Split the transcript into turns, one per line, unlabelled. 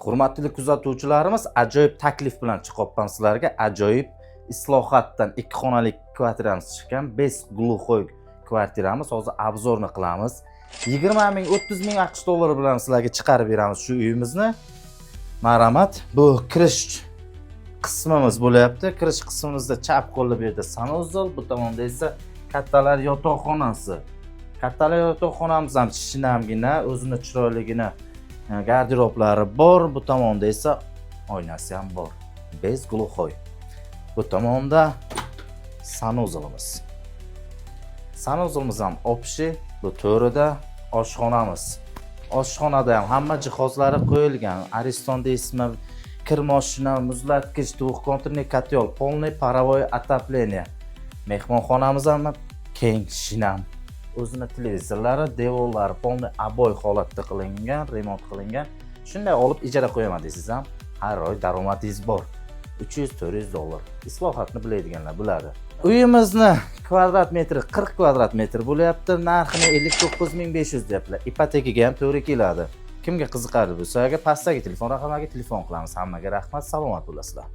Hurmatli kuzatuvchilarimiz, ajoyib taklif bilan chiqyapman sizlarga. Ajoyib islohotdan ikki xonali kvartiramiz chiqqan, без глухой kvartiramiz. Hozir обзор ni qilamiz. 20 ming, 30 ming AQSh dollari bilan sizlarga chiqarib beramiz shu uyimizni. Marhamat, bu kirish qismimiz bo'lyapti. Kirish qismimizda chap qo'lda bu yerda санузел, bu tomonda esa kattalar yotoqxonasi. Kattalar yotoqxonamiz ham shinamgina, o'zini chiroyligina garderoblari bor. Bu tomonda esa oynasi ham bor, без глухой. Bu tomonda санузел imiz, санузел imiz ham общий. Bu to'rida oshxonamiz. Oshxonada ham hamma jihozlari qo'yilgan: Ariston deysizmi, kir moshina, muzlatgich, двухконтурный котел, полный паровой отопление. Mehmonxonamiz ham keng, shinam, o'zini televizorlari, devorlari полный обой holatda qilingan, remont qilingan. Shunday olib ijara qo'yaman desangiz ham, har oy daromadingiz bor, 300-400 dollar. Islohotni biladiganlar biladi. Uyimizni kvadrat metri 40 kvadrat metr bo'lyapti. Narxini 59 500 deyaptilar, ipotekaga ham to'g'ri keladi. Kimga qiziqarli bo'lsa agar, pastdagi telefon raqamiga telefon qilamiz. Hammaga rahmat, salomat bo'lasizlar.